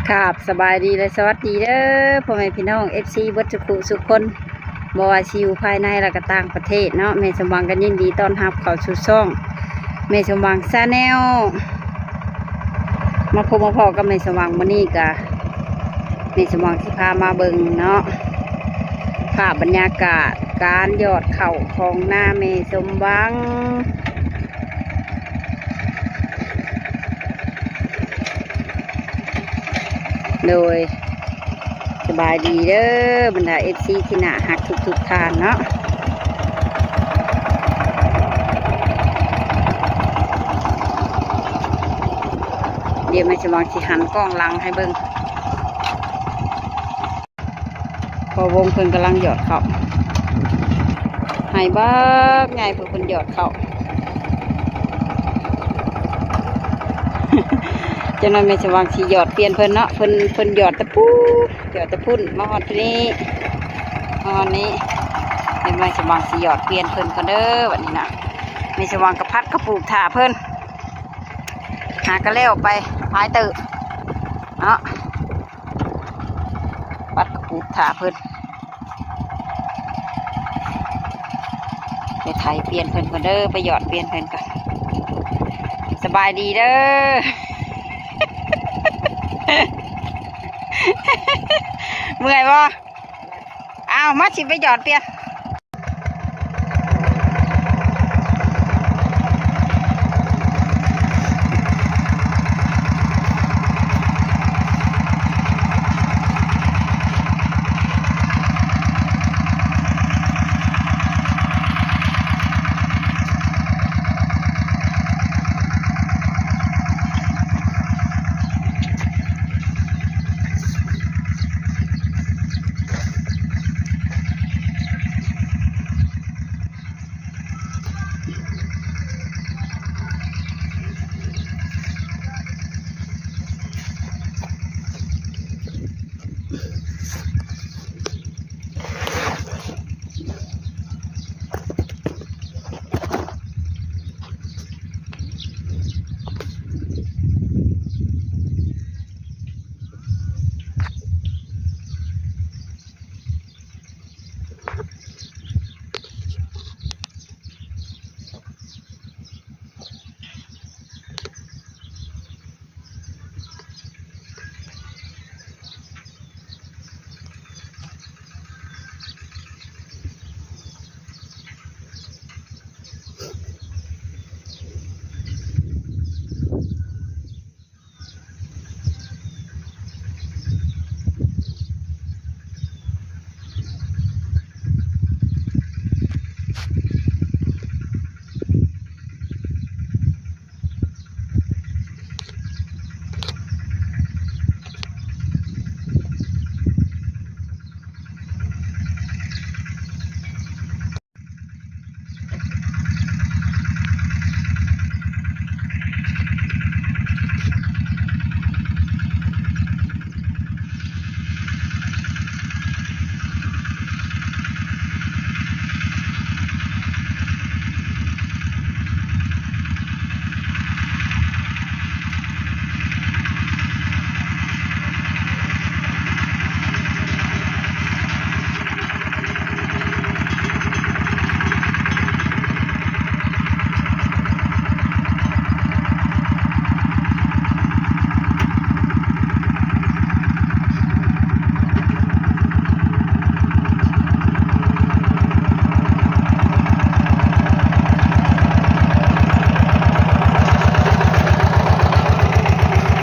ຄາບ ສະບາຍດີ ແລະ ສະຫວັດດີເດີ ພໍ່ແມ່ພີ່ນ້ອງ ເອັຟຊີ ເບິດທຸກຜູ້ທຸກຄົນ ບໍ່ວ່າຊິຢູ່ພາຍໃນ ແລະ ກໍຕ່າງປະເທດເນາະ. ແມ່ສົມຫວັງກໍຍິນດີຕ້ອນຮັບເຂົ້າສູ່ຊ່ອງແມ່ສົມຫວັງ Channel. ມາພົບມາພໍ້ກັບແມ່ສົມຫວັງມື້ນີ້ ກະແມ່ສົມຫວັງຊິພາມາເບິ່ງເນາະ ພາບບັນຍາກາດການຢອດເຂົ້າຂອງນາແມ່ສົມຫວັງ. ໂດຍ ສະບາຍດີເດີ ບັນດາ ເອັຟຊີ ທີ່ໜ້າຮັກທຸກໆທ່ານເນາະ. ດຽວແມ່ສະຫວ່າງຊິຫັນກ້ອງຫຼັງໃຫ້ເບິ່ງ. ພໍ່ວົງເພິ່ນກຳລັງຢອດເຂົ້າ ໄຮ່ບັກໃຫຍ່ ເພິ່ນຢອດເຂົ້າ. ຈັກໜ້ອຍແມ່ສະຫວ່າງຊິຢອດປ່ຽນເພິ່ນເນາະ ເພິ່ນ ເພິ່ນຢອດແຕ່ພຸ້ນ ຢອດແຕ່ພຸ້ນ ມາຮອດທີ່ນີ້ ມາຮອດນີ້. ດຽວແມ່ສະຫວ່າງຊິຢອດປ່ຽນເພິ່ນກ່ອນເດີ ບັດນີ້ນະ. ແມ່ສະຫວ່າງກໍພັດເຂົ້າປູກຖ້າເພິ່ນ ຫາກໍແລ້ວໄປຫຼາຍເຕີບເນາະ. ບັດປູກຖ້າເພິ່ນ ໄປໄຖປ່ຽນເພິ່ນກ່ອນເດີ ໄປຢອດປ່ຽນເພິ່ນກ່ອນ. ສະບາຍດີເດີ ເມື່ອຍບໍ່? ອ້າວ ມາ ຊິໄປຢອດປ່ຽນ.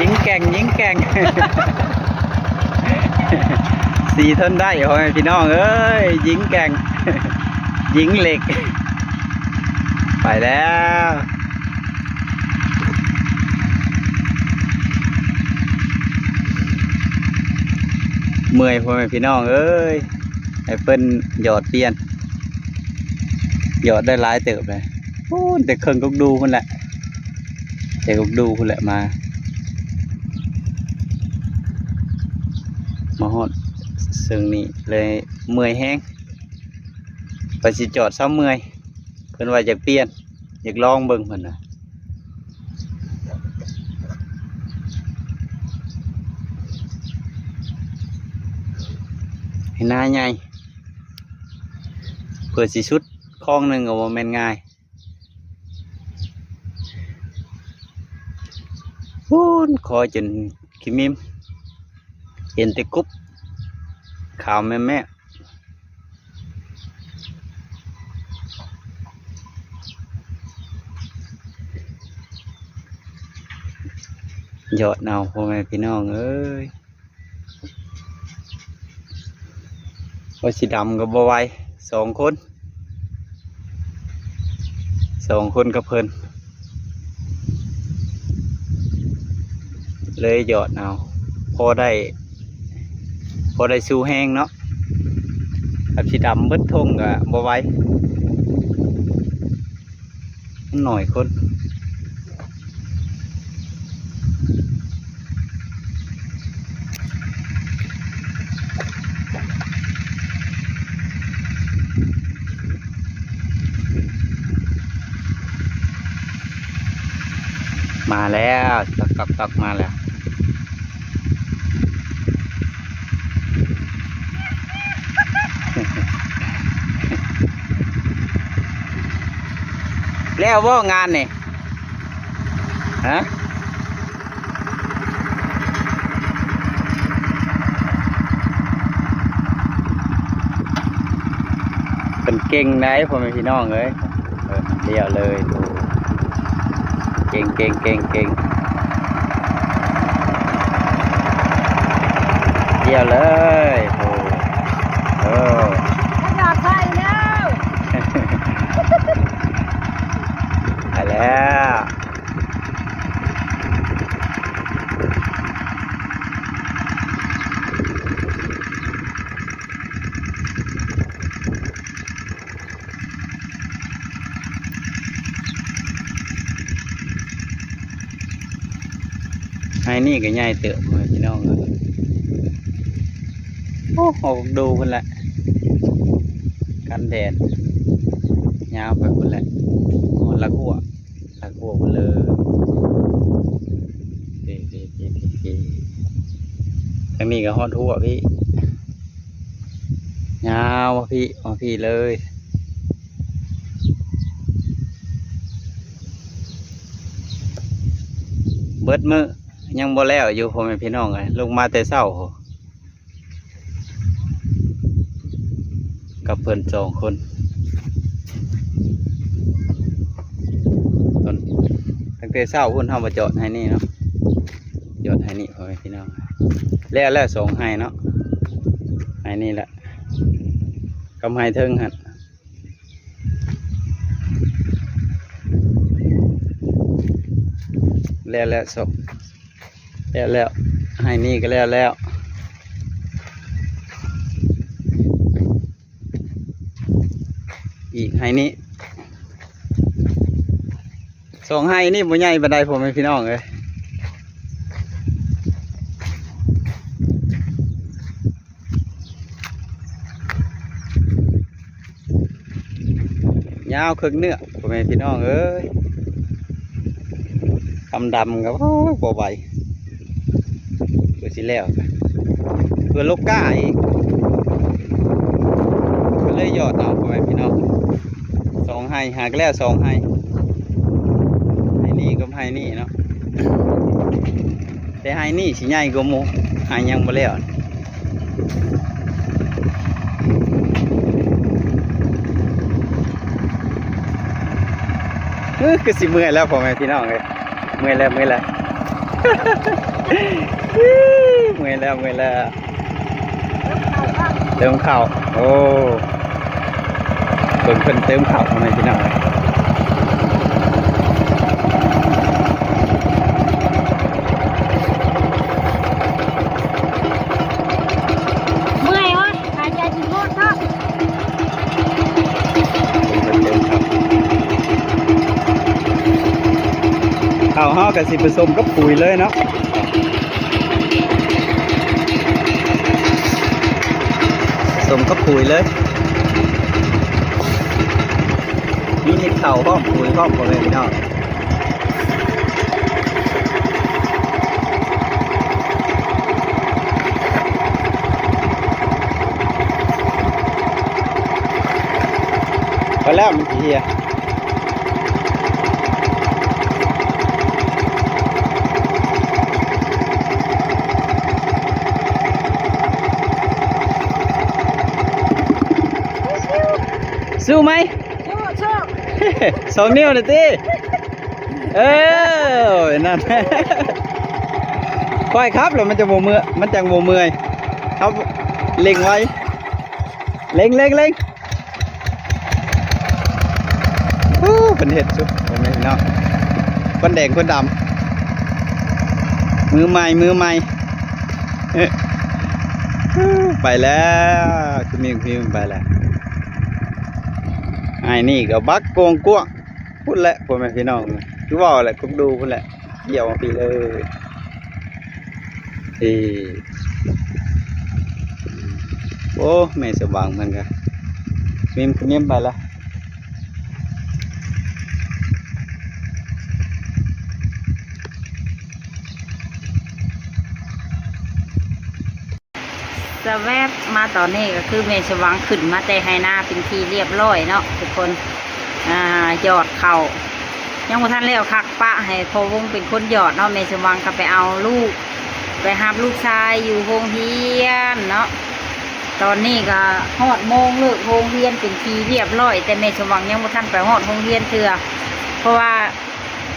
ຍິງແກ່ງ ຍິງແກ່ງ ສີທົນໄດ້ ພໍ່ແມ່ພີ່ນ້ອງເອີຍ ຍິງແກ່ງ ຍິງເຫຼັກ ໄປແລ້ວ. ເມື່ອຍ ພໍ່ແມ່ພີ່ນ້ອງເອີຍ ໃຫ້ເພິ່ນຢອດປ່ຽນ ຢອດໄດ້ຫຼາຍເຕີບເລີຍ ໂອ້ ແຕ່ເຄິ່ງກົກດູພຸ້ນແຫຼະ ແຕ່ກົກດູພຸ້ນແຫຼະ ມາ ມາຮອດເຊິ່ງນີ້ເລີຍ ເມື່ອຍແຮງ ໄປຊິຈອດເຊົາເມື່ອຍ ເພິ່ນວ່າຢາກປ່ຽນ ຢາກລອງເບິ່ງເພິ່ນນະ. ນາໃຫຍ່ ເພື່ອຊິສຸດຄອງໜຶ່ງກໍບໍ່ແມ່ນງ່າຍ. ພຸ້ນ ຄອຍຈົນຂີ້ມິມ ເຫັນແຕ່ກົບຂາວແມ້ມໆ. ຢອດເອົາ ພໍ່ແມ່ພີ່ນ້ອງເອີຍ. ວ່າຊິດຳກໍບໍ່ໄຫວ ສອງຄົນ ສອງຄົນກັບເພິ່ນ ເລີຍຢອດເອົາ ພໍໄດ້ ພໍໄດ້ສູ້ແຮງເນາະ. ຄັນຊິດຳເບິດທົ່ງກໍບໍ່ໄຫວ ມັນໜ້ອຍຄົນ. ມາແລ້ວ ຕອກໆໆ ມາແລ້ວ. ແລ້ວບໍ່ງານນີ້ ຮະ? ເພິ່ນເກັ່ງໄດ໋ ພໍ່ແມ່ພີ່ນ້ອງເອີຍ. ເອີ ດຽວເລີຍ ໂອ້ ເກັ່ງ ເກັ່ງ ເກັ່ງ ເກັ່ງ ດຽວເລີຍ ໂອ້ ໂອ້ ຂະຫຍາບໄຟແລ້ວ ໄປແລ້ວ. ໄຮ່ນີ້ກໍໃຫຍ່ເຕີບ ພໍ່ແມ່ພີ່ນ້ອງເອີຍ. ໂອ້ ອອກດູພຸ້ນແຫຼະ ກັນແດດ ຍາວໄປພຸ້ນແຫຼະ ຮອດລາກຫົວ. ທາງຂົວພຸ້ນເລີຍ ເອີ ເອີ ເອີ ເອີ ທາງນີ້ກໍຮອດຫົວພີ້ ຍາວມາພີ້ ມາພີ້ເລີຍ. ເບິດມື້ຍັງບໍ່ແລ້ວຢູ່ ພໍ່ແມ່ພີ່ນ້ອງເອີຍ ລົງມາແຕ່ເຊົ້າ. ກັບເພິ່ນສອງຄົນ ຕອນ ຕັ້ງແຕ່ເຊົ້າພຸ້ນ ເຮົາມາຈອດໄຮ່ນີ້ເນາະ ຈອດໄຮ່ນີ້ ພໍ່ແມ່ພີ່ນ້ອງ ແລ້ວ ແລ້ວສອງໄຮ່ເນາະ ໄຮ່ນີ້ແຫຼະ ກັບໄຮ່ເທິງຫັ້ນ ແລ້ວ ແລ້ວສອງ ແລ້ວແລ້ວ ໄຮ່ນີ້ກໍແລ້ວແລ້ວ ອີກໄຮ່ນີ້ ສອງໄຮ່ນີ້ບໍ່ໃຫຍ່ປານໃດ ພໍ່ແມ່ພີ່ນ້ອງເອີຍ. ຍາວເຄິ່ງເນື້ອ ພໍ່ແມ່ພີ່ນ້ອງເອີຍ ຄຳດຳກໍ ໂອ້ຍ ບໍ່ໄຫວ ເພື່ອຊິແລ້ວ ເພື່ອລົກກ້າອີກ ກໍເລີຍຢອດເອົາ ພໍ່ແມ່ພີ່ນ້ອງ ສອງໄຮ່ ຫາກໍແລ້ວສອງໄຮ່ ໄຮ່ນີ້ກັບໄຮ່ນີ້ເນາະ ແຕ່ໄຮ່ນີ້ຊິໃຫຍ່ກວ່າໝູ່ ໄຮ່ຍັງບໍ່ແລ້ວ. ເອີ ຄືຊິເມື່ອຍແລ້ວ ພໍ່ແມ່ພີ່ນ້ອງເອີຍ ເມື່ອຍແລ້ວ ເມື່ອຍແລ້ວ ເມື່ອຍແລ້ວ ເມື່ອຍແລ້ວ. ເຕີມເຂົ້າ ໂອ້ ເບິ່ງເພິ່ນເຕີມເຂົ້າ ພໍ່ແມ່ພີ່ນ້ອງ ເມື່ອຍເວີ້ຍ ຫາຍໃຈຊິໂພດເນາະ ເຂົ້າເຮົາກໍຊິປະສົມກັບປຸຍເລີຍເນາະ. ສົມກັບປຸຍເລີຍ ມີເຂົ້າພ້ອມ ປຸຍພ້ອມ ພໍ່ແມ່ພີ່ນ້ອງ. ມັນຊິເຫຍ. ສູ້ໄໝ? ສອງນິ້ວນະຕິ. ເອີ ນັ້ນ ຄ່ອຍຂັບແລ້ວມັນຈະບໍ່ເມື່ອຍ ມັນຈັ່ງບໍ່ເມື່ອຍ. ເຮົາເລັ່ງໄວ ເລັ່ງ ເລັ່ງ ເລັ່ງ. ໂອ້ ເພິ່ນເຮັດສຸດ ພໍ່ແມ່ພີ່ນ້ອງ ຄົນແດງຄົນດຳ ມືໃໝ່ ມືໃໝ່. ໄປແລ້ວ ຄືມີ ຄືໄປແລ້ວ. ອ້າຍນີ້ກໍບັກໂກງກວ້າງພຸ້ນແຫຼະ ພໍ່ແມ່ພີ່ນ້ອງ ຄືເວົ້າແຫຼະ ກົກດູພຸ້ນແຫຼະ. ດຽວມາພີ້ເລີຍ. ເອີ ໂອ້ ແມ່ສະຫວ່າງເພິ່ນກະມິມ ມິມໄປລະ. ສະແວບມາຕອນນີ້ກໍຄືແມ່ສະຫວ່າງຂຶ້ນມາແຕ່ໄຮ່ນາເປັນທີ່ລຽບລ້ອຍເນາະທຸກຄົນ. ອາ ຢອດເຂົ້າ ຍັງບໍ່ທັນແລ້ວຄັກ ປະໃຫ້ພໍ່ວົງເປັນຄົນຢອດເນາະ. ແມ່ສະຫວ່າງກໍໄປເອົາລູກ ໄປຮັບລູກຊາຍຢູ່ໂຮງຮຽນເນາະ. ຕອນນີ້ກໍຮອດໂມງເລີກໂຮງຮຽນເປັນທີ່ລຽບລ້ອຍ ແຕ່ແມ່ສະຫວ່າງຍັງບໍ່ທັນໄປຮອດໂຮງຮຽນເທື່ອ ເພາະວ່າ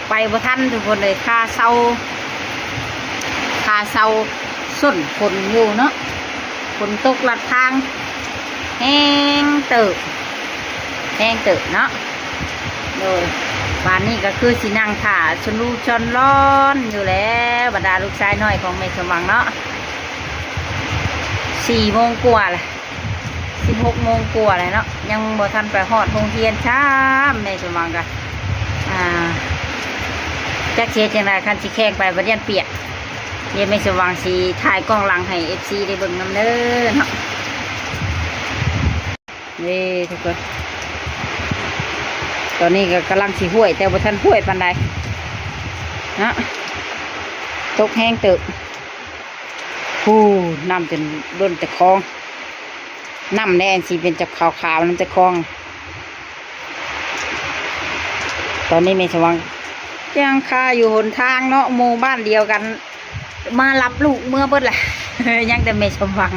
ໄປບໍ່ທັນທຸກຄົນເອີຍ ຄາເຊົາ ຄາເຊົາສົ້ນຝົນຢູ່ເນາະ. ຝົນຕົກລັດທາງແຮງເຕີບ ແຮງເຕີບເນາະ. ໂດຍ ບາດນີ້ກໍຄືຊິນັ່ງຖ້າຊົນລູຊົນລອນຢູ່ແລ້ວ ບັນດາລູກຊາຍນ້ອຍຂອງແມ່ສົມຫວັງເນາະ. ສີ່ໂມງກວ່າລະ ສິບຫົກໂມງກວ່າແລ້ວເນາະ ຍັງບໍ່ທັນໄປຮອດໂຮງຮຽນຊ້ຳ. ແມ່ສົມຫວັງກະ ອ່າ ຈັກຊິເຮັດຈັ່ງໃດ ຄັນຊິແຂ່ງໄປບັດຢ້ານປຽກ. ດຽວແມ່ສົມຫວັງຊິຖ່າຍກ້ອງຫຼັງໃຫ້ເອັຟຊີໄດ້ເບິ່ງນຳເດີເນາະ. ນີ້ທຸກຄົນ ຕອນນີ້ກໍກຳລັງຊິຫ້ວຍ ແຕ່ບໍ່ທັນຫ້ວຍປານໃດເນາະ ຕົກແຮງເຕີບ. ໂອ້ ນ້ຳຈົນລົ້ນແຕ່ຄອງ ນ້ຳແດ່ຊິເປັນຈະຂາວໆ ນ້ຳແຕ່ຄອງ. ຕອນນີ້ແມ່ສົມຫວັງຍັງຄາຢູ່ຫົນທາງເນາະ ໝູ່ບ້ານດຽວກັນມາຮັບລູກເມືອເບິດແຫຼະ ຍັງແຕ່ແມ່ສົມຫວັງ